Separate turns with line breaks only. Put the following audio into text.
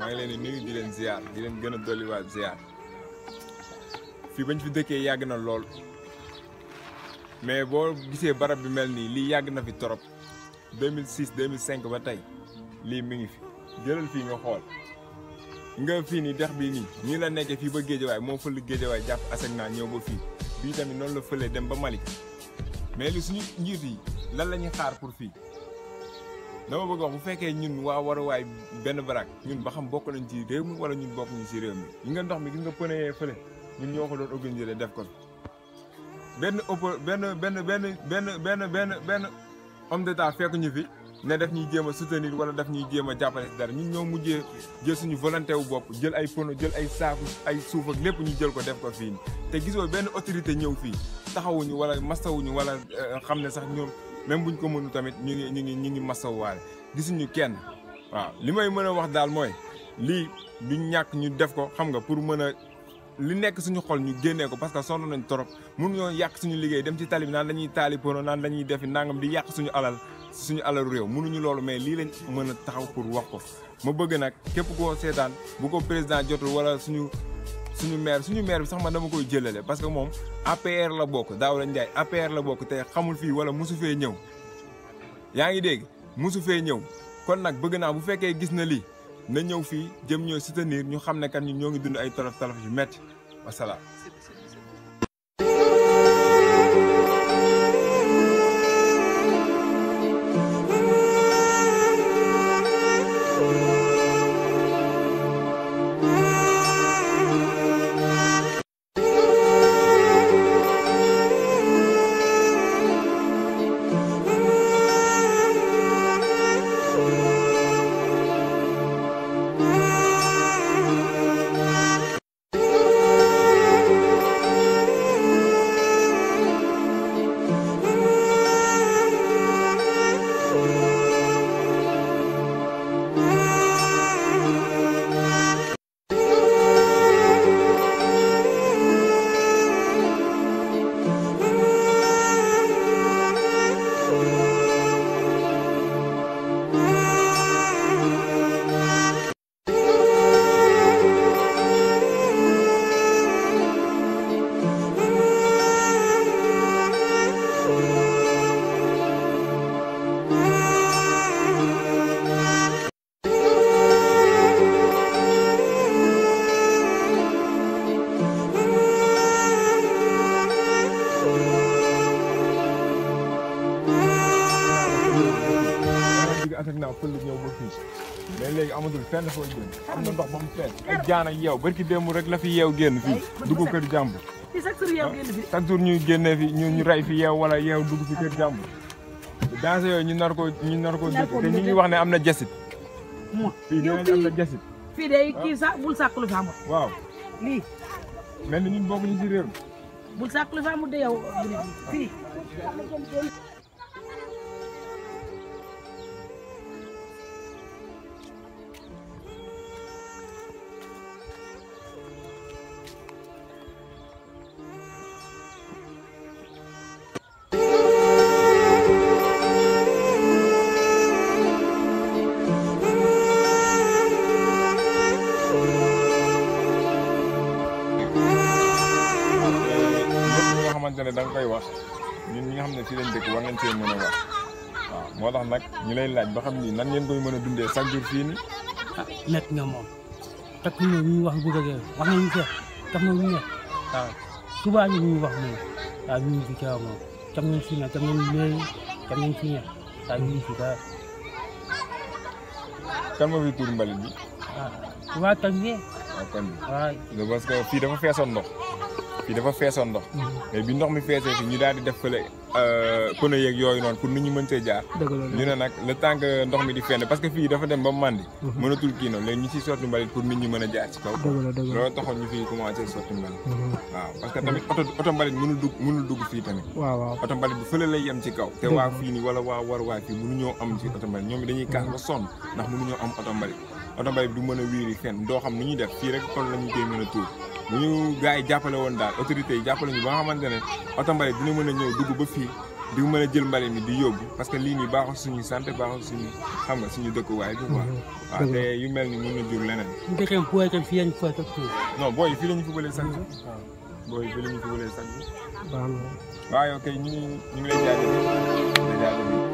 maa ngi leen di nuyu di leen ziar di leen gën a dolliwaat ziar fii bañ fi dëkkee yàgg na lool mais boo gisee barab bi mel nii lii yàgg na fi torop 2006 2005 ba tey lii mi ngi fi jëlal fii nga xool nga fii nii dex bii nii la nekkee fii ba Géejawaay moo fël Géejawaay jàpp Asegna ñëw ba fii bii tamit noonu la fëlee dem ba Mali mais li suñu njiit yi lan la ñuy xaar pour fii dama bëgg wax bu fekkee ñun waa Waruwaay benn baraak ñun ba xam bokk nañ ci réew mi wala ñun bokk ñu ci réew mi ñi nga ndox mi gis nga pënee fële ñun ñoo ko doon organiser def ko benn homme d'état fekk ñu fi ne daf ñuy jéem a soutenir wala daf ñuy jéem a jàppale si dara ñun ñoo mujjee jël suñu volonté wu bopp jël ay pono jël ay saaku ay suuf ak lépp ñu jël ko def ko fii te gisoo benn autorité ñëw fii taxawuñu wala masawuñu wala xam ne sax ñoom même buñ ko mënu tamit ñu ngi masawwaale gisuñu kenn waaw li may mën a wax daal mooy lii duñ ñàkk ñu def ko xam nga pour mën a li nekk suñu xol ñu génnee ko parce que sonn nañ torop mënuñoo yàq suñu liggéey dem ci tali bi naan dañuy taali pono naan dañuy defi nangam di yàq suñu alalu réew mënuñu loolu mais lii lañ mën a taxaw pour wax ko ma bëgg nag képp koo seetaan bu ko président jotul wala suñu maire bi sax man dama koy jëlale parce que moom APR la bokk Daouda Ndiaye APR la bokk te xamul fii wala mosu fee ñëw yaa ngi dégg mosu fee ñëw kon nag bëgg naa bu fekkee gis na lii na ñëw fii jëm ñoo soutenir ñu xam ne kat ñun ñoo ngi dund ay tolof yu metti wasalaam. Asegna fël ñëw ba fii mais léegi amatul fenn foo génn am na ndox ba mu fees ay jaan ak yeew barki démb rek la fi yeew génn fii dugg kër jàmbur chaque jour ñuy génnee fi ñu rey fi yeew wala yeew dugg fi kër jàmbur dans yooyu ñu nar ko dëkk te ñu ngi wax ne am na jasit fii nee nañ am na jasit
fii de kii sax bul sàkk lu fi amul
waaw
lii
mel ni ñun bokk ñu ci réew
bul sàkk lu fi amul de yow fii
ne da nga koy wax ñun ñi nga xam ne fii lañ dëkk war nañ cee mën a wax waaw moo tax nag ñu lay laaj ba xam ni nan ngeen koy mën a dundee chaque jour fii nii.
net nga moom tax ñu ñu wax bu dëgg wax nañu seex tax na ñu ne waaw subaa ñu wax moom waaw ñu fi kaw moom tam nañ fi ne tam nañ léegi tam nañ fi ne waaw ñu fi dara.
kan moo fi tuur mbalit bi.
waa koñ bi.
waaw koñ bi
waaw.
parce que fii dafa feesoon ndox. fii dafa feesoon ndox mais bi ndox mi feesee fi ñu daal di def fële pneu yeeg yooyu noonu pour nit ñi mën see jaar ñu ne nag le temps que ndox mi di fenn parce que fii dafa dem ba mandi mënatul kii noonu léegi ñu ciy sotti mbalit pour nit ñi mën a jaar ci kaw loolu taxoon ñu fii commencé sotti mbalit waaw parce que tamit oto mbalit mënul dugg fii tamit waaw oto mbalit bi fële lay yem ci kaw te waa fii nii wala waa Waruwaay fii mënuñoo am ci oto mbalit ñoom dañuy kaas ba sonn ndax mënuñoo am oto mbalit du mën a wiiri fenn doo xam ni ñuy def fii rek toll la ñu koy mën a tuur bu ñu gars yi jàppale woon daal autorités yi jàppale ñu ba nga xamante ne oto mbalit dina mën a ñëw dugg ba fii di mën a jël mbalit mi di yóbbu parce que lii nii baaxul suñu santé baaxul suñu xam nga suñu dëkkuwaay bi quoi. waaw te yu mel ni mën na jur leneen.
bu fekkee booy tam fii lañ fooy toog tuuti.
non booy fii la ñu fubalee chaque jour. waaw booy fii la ñu fubalee chaque jour. waaw yow kay ñu ngi lay jaajëfal.